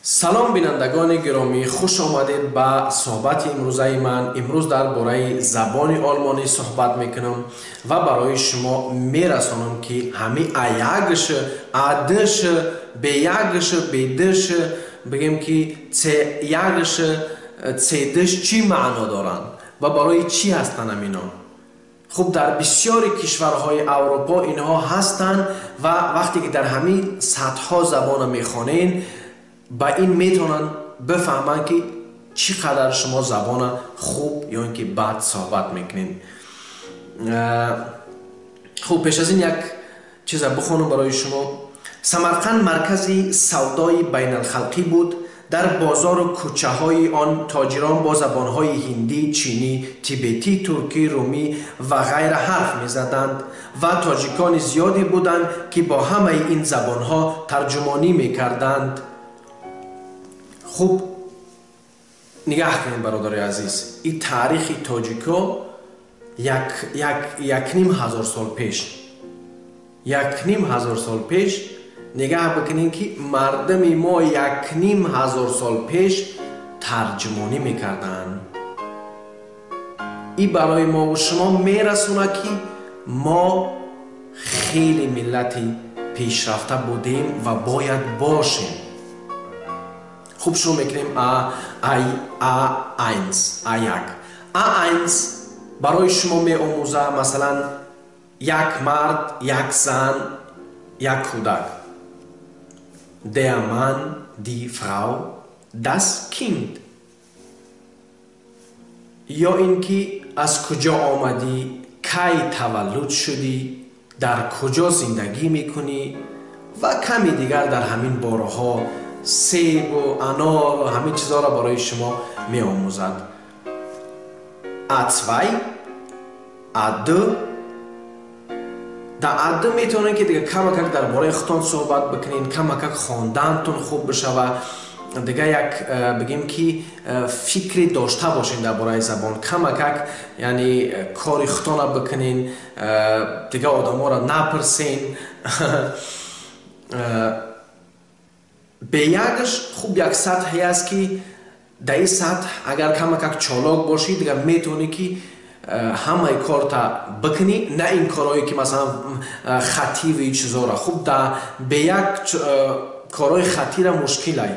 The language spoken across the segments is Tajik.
Салом, бинандагони гиромӣ, хуш омадед ба суҳбати имрӯзаи ман. Имрӯз дар бораи забони олмонӣ суҳбат мекунам ва барои шумо мерасонам, ки ҳами А1-ш, А2-ш, Б1-ш, Б2-ш, бигем ки С1-ш, С2-ш чӣ маъно доранд ва барои чӣ ҳастанд ҳамино. Хуб, дар бисёри кишварҳои Аврупо инҳо ҳастанд ва вақте ки дар ҳамин сатҳҳо забонро мехонед, ба ин метавонанд бифаҳманд, ки чӣ қадар шумо забона хуб ё ин ки бад суҳбат мекунед. Хуб, пеш аз ин як чиза бихонам барои шумо. Самарқанд маркази савдои байналхалқӣ буд. Дар бозору кӯчаҳои он тоҷирон бо забонҳои ҳиндӣ, чинӣ, тибетӣ, туркӣ, румӣ ва ғайра ҳарф мезаданд ва тоҷикони зиёде буданд, ки бо ҳамаи ин забонҳо тарҷумонӣ мекарданд. Хуб, нигаҳ кунед, бародари азиз, ин таърихи тоҷико 1,5 ҳазор сол пеш, 1,5 ҳазор сол пеш. Нигаҳ бикунед, ки мардуми мо 1,5 ҳазор сол пеш тарҷумонӣ мекарданд. Ин барои мову шумо мерасонад, ки мо хеле миллати пешрафта будем ва бояд бошем. Хуб, шурӯъ мекунем. А ай А1, А1. А1 барои шумо меомӯзад, масалан, як мард, як зан, як кӯдак: der Mann, die Frau, das Kind. Ё ин ки аз куҷо омадӣ, кай таваллуд шудӣ, дар куҷо зиндагӣ мекунӣ ва ками дигар дар ҳамин бораҳо, себу анору ҳамин чизҳоро барои шумо меомӯзад. А2, А2. Дар А2 метавонед, ки дига камакак дар бораи худтон суҳбат бикунед, камакак хондантон хуб бишава, дига як бигем ки фикре дошта бошед дар бораи забон, камакак, яъне кори худтона бикунен, дига одаморо напурсен. Б1-ш хуб як сатҳе аст, ки дар ин сатҳ агар камакак чолок бошӣ, дига метавонӣ, ки ҳамаи корта бикунӣ, на ин корҳое ки масалан хативу ин чизҳоро. Хуб, дар Б1 корҳои хатира мушкилай,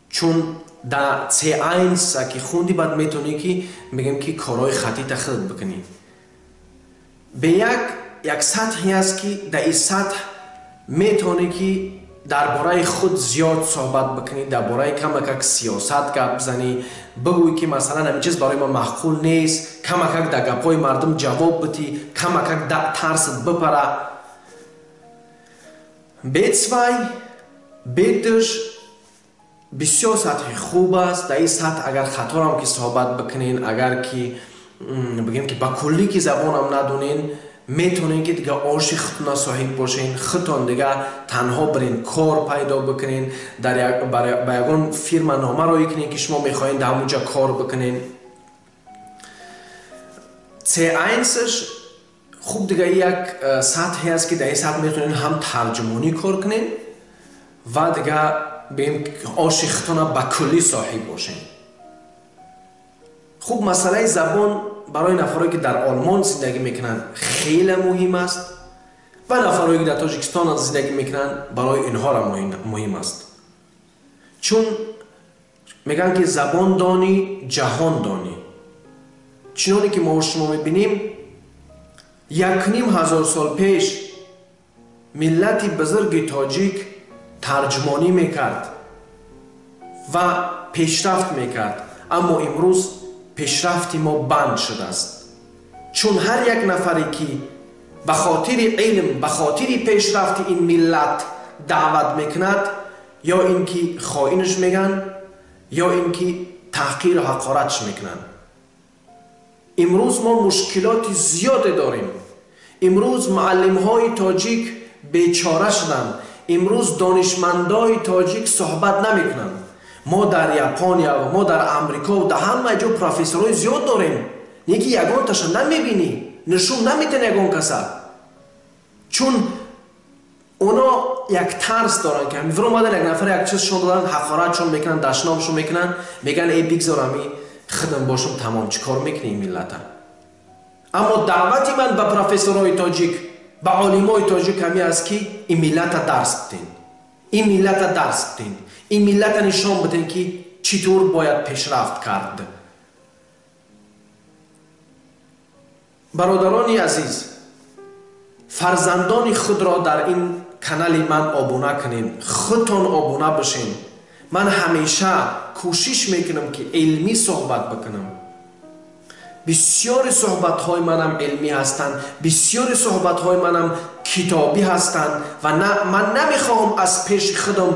чун дар С1 ки хунди, баъд метавонӣ, ки мегӯем ки корҳои хатита худат бикунӣ. Б1 як сатҳе аст, ки дар ин сатҳ метавонӣ, ки дар бораи худ зиёд суҳбат бикунӣ, дар бораи камакак сиёсат гап бизанӣ, бигӯӣ, ки масалан ҳамин чиз барои ман маъқул нест, камакак дар гапҳои мардум ҷавоб битӣ, камакак тарсат бипара. Б2, Б2-ш бисёр сатҳи хуб аст. Дар ин сатҳ агар хаторам ки суҳбат бикунен, агар ки бигем ки ба куллӣ ки забонам надонен, метавонед, ки дига оши худтона соҳиб бошен, худтон дига танҳо бирен, кор пайдо бикунен, ба ягон фирма нома роӣ кунен, ки шумо мехоҳед дар ҳамунҷа кор бикунен. С1-ш хуб дига як сатҳе аст, ки дар ин сатҳ метавонед ҳам тарҷумонӣ кор кунен ва дига бигем оши худтона ба куллӣ соҳиб бошен. Хуб, масъалаи забон барои нафарое, ки дар Олмон зиндагӣ мекунанд, хеле муҳим аст ва нафарое, ки дар Тоҷикистон зиндагӣ мекунанд, барои инҳоро муҳим аст, чун мегӯянд, ки забон донӣ, ҷаҳон донӣ. Чуноне ки мо шумо мебинем, 1,5 ҳазор сол пеш миллати бузурги тоҷик тарҷумонӣ мекард ва пешрафт мекард, аммо имрӯз пешрафти мо банд шудааст, чун ҳар як нафаре, ки ба хотири илм, ба хотири пешрафти ин миллат даъват мекунад, ё ин ки хоинаш мегӯянд, ё ин ки таҳқиру ҳақоратш мекунанд. Имрӯз мо мушкилоти зиёде дорем. Имрӯз муаллимҳои тоҷик бечора шуданд. Имрӯз донишмандои тоҷик суҳбат намекунанд. Мо дар Япония ва мо дар Амрико, дар ҳама ҷо профессорҳои зиёд дорем, не ки ягонташа намебинӣ, нишон наметан ягон каса, чун оно як тарс доранд, ки ҳамин омадан як нафар як чизшон доданд, ҳақоратшон мекунанд, дашномшон мекунанд, мегӯянд: «Эй, бигзор, ҳами худам бошам, тамом, чӣ кор мекунӣ ин миллата?» Аммо даъвати ман ба профессорҳои тоҷик, ба олимои тоҷик ҳамин аст, ки ин миллата дарс биден, ин миллата дарс биден, ин миллата нишон биден, ки чӣ тур бояд пешрафт кард. Бародарони азиз, фарзандони худро дар ин канали ман обуна кунед, худтон обуна бошед. Ман ҳамеша кӯшиш мекунам, ки илмӣ суҳбат бикунам. Бисёри суҳбатҳои манам илмӣ ҳастанд, бисёри суҳбатҳои манам китобӣ ҳастанд ва ман намехоҳам аз пеши худам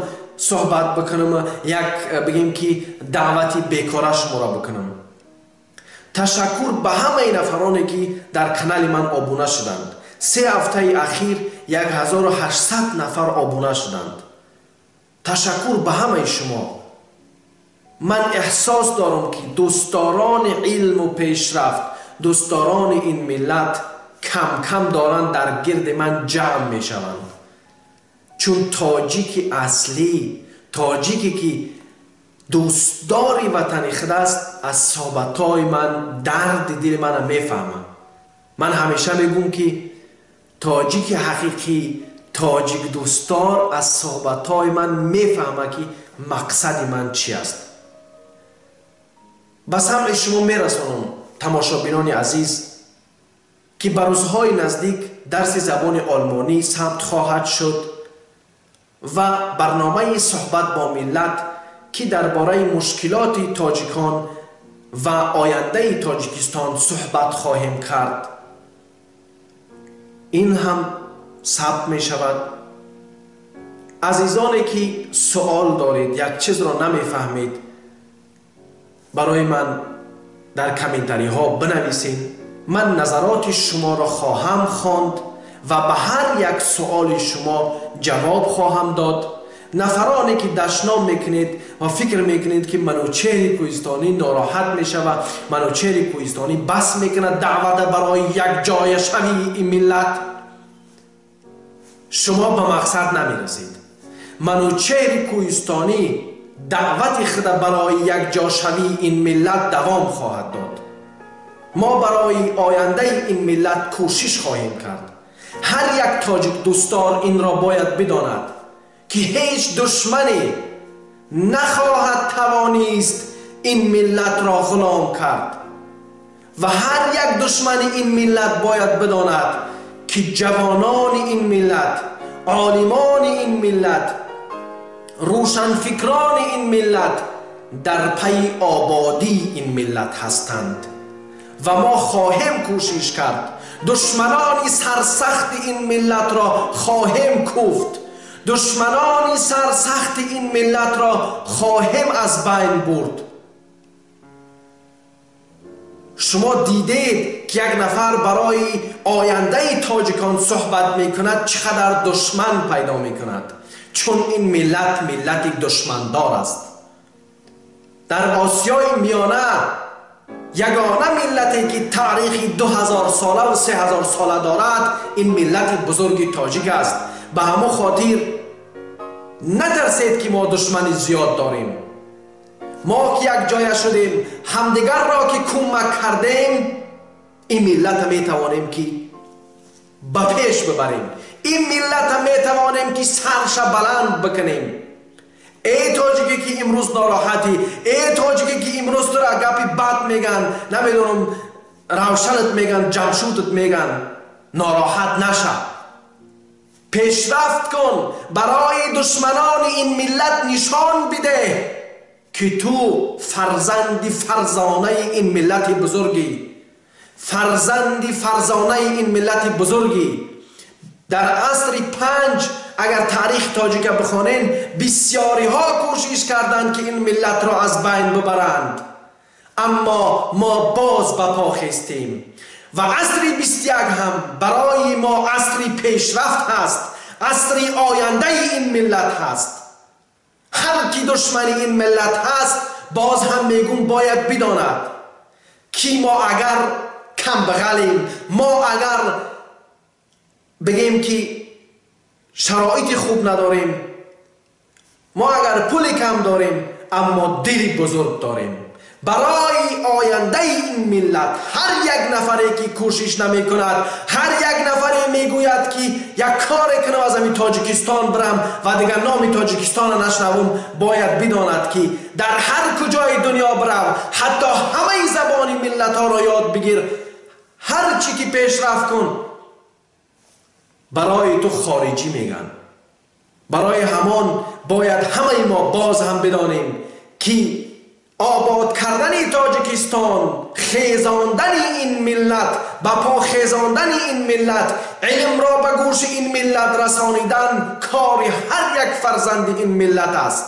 суҳбат бикунам, як бигем ки даъвати бекора шуморо бикунам. Ташаккур ба ҳамаи нафароне, ки дар канали ман обуна шуданд. 3 ҳафтаи ахир 1800 нафар обуна шуданд. Ташаккур ба ҳамаи шумо. Ман эҳсос дорам, ки дӯстдорони илму пешрафт, дӯстдорони ин миллат кам-кам доранд дар гирди ман ҷамъ мешаванд, чун тоҷики аслӣ, тоҷике ки дӯстдори ватани худ аст, аз суҳбатҳои ман дарди дили мана мефаҳмад. Ман ҳамеша мегӯм, ки тоҷики ҳақиқӣ, тоҷик дӯстдор аз суҳбатҳои ман мефаҳмад, ки мақсади ман чи аст. Ба самъи шумо мерасонам, тамошобинони азиз, ки ба рӯзҳои наздик дарси забони олмонӣ сабт хоҳад шуд ва барномаи суҳбат бо миллат, ки дар бораи мушкилоти тоҷикон ва ояндаи Тоҷикистон суҳбат хоҳем кард, ин ҳам сабт мешавад. Азизоне ки суол доред, як чизро намефаҳмед, барои ман дар комментариҳо бинависед. Ман назароти шуморо хоҳам хонд ва ба ҳар як суоли шумо ҷавоб хоҳам дод. Нафароне ки дашном мекунед ва фикр мекунед, ки Манучеҳри Кӯҳистонӣ нороҳат мешавад, Манучеҳри Кӯҳистонӣ бас мекунад даъвата барои якҷояшавии ин миллат, шумо ба мақсад намерасед. Манучеҳри Кӯҳистонӣ даъвати худа барои якҷошавии ин миллат давом хоҳад дод. Мо барои ояндаи ин миллат кӯшиш хоҳем кард. Ҳар як тоҷик дӯстдор инро бояд бидонад, ки ҳеҷ душмане нахоҳад тавонист ин миллатро ғулом кард ва ҳар як душмани ин миллат бояд бидонад, ки ҷавонони ин миллат, олимони ин миллат, рӯшанфикрони ин миллат дар пайи ободии ин миллат ҳастанд ва мо хоҳем кӯшиш кард, душманони сарсахти ин миллатро хоҳем куфт, душманони сарсахти ин миллатро хоҳем аз байн бурд. Шумо дидед, ки як нафар барои ояндаи тоҷикон суҳбат мекунад, чӣ қадар душман пайдо мекунад, чун ин миллат миллати душмандор аст. Дар Осиёи Миёна ягона миллате ки таърихи 2000 сола ва 3000 сола дорад, ин миллати бузурги тоҷик аст. Ба ҳамон хотир натарсед, ки мо душмани зиёд дорем. Мо ки якҷоя шудем, ҳамдигарро ки кӯмак кардем, ин миллата метавонем, ки ба пеш бибарем, ин миллата метавонем, ки сарша баланд бикунем. Эй тоҷике ки имрӯз нороҳатӣ, эй тоҷике ки имрӯз тура гапи бад меган, намедонам, Равшанат меган, Ҷамшудат меган, нороҳат наша, пешрафт кун, барои душманони ин миллат нишон бидеҳ, ки ту фарзанди фарзонаи ин миллати бузургӣ, фарзанди фарзонаи ин миллати бузургӣ. Дар асри 5 агар таърихи тоҷика бихонем, бисёриҳо кӯшиш карданд, ки ин миллатро аз байн бибаранд, аммо мо боз ба по хестем ва асри 21 ҳам барои мо асри пешрафт ҳаст, асри ояндаи ин миллат ҳаст. Ҳар ки душмани ин миллат ҳаст, боз ҳам мегӯм, бояд бидонад, ки мо агар камбағалем, мо агар бигем, ки шароити хуб надорем, мо агар пули кам дорем, аммо дили бузург дорем. Барои ояндаи ин миллат ҳар як нафаре ки кӯшиш намекунад, ҳар як нафаре мегӯяд ки як коре кунам, аз ҳамин Тоҷикистон бирам ва дигар номи Тоҷикистонро нашнавум, бояд бидонад ки дар ҳар куҷои дунё бирав, ҳатто ҳамаи забони миллатҳоро ёд бигир, ҳар чӣ ки пешрафт кун, барои ту хориҷӣ мегӯянд. Барои ҳамон бояд ҳамаи мо боз ҳам бидонем ки обод кардани Тоҷикистон, хезондани ин миллат, ба по хезондани ин миллат, илмро ба гӯши ин миллат расонидан кори ҳар як фарзанди ин миллат аст.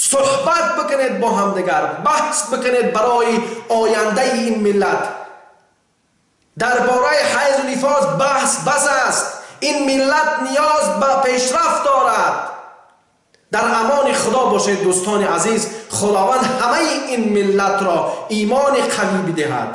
Суҳбат бикунед бо ҳамдигар, баҳс бикунед барои ояндаи ин миллат. Дар бораи ҳайзу нифос баҳс бас аст. Ин миллат ниёз ба пешрафт дорад. Дар амони Худо бошед, дӯстони азиз. Худованд ҳамаи ин миллатро имони қавӣ бидиҳад.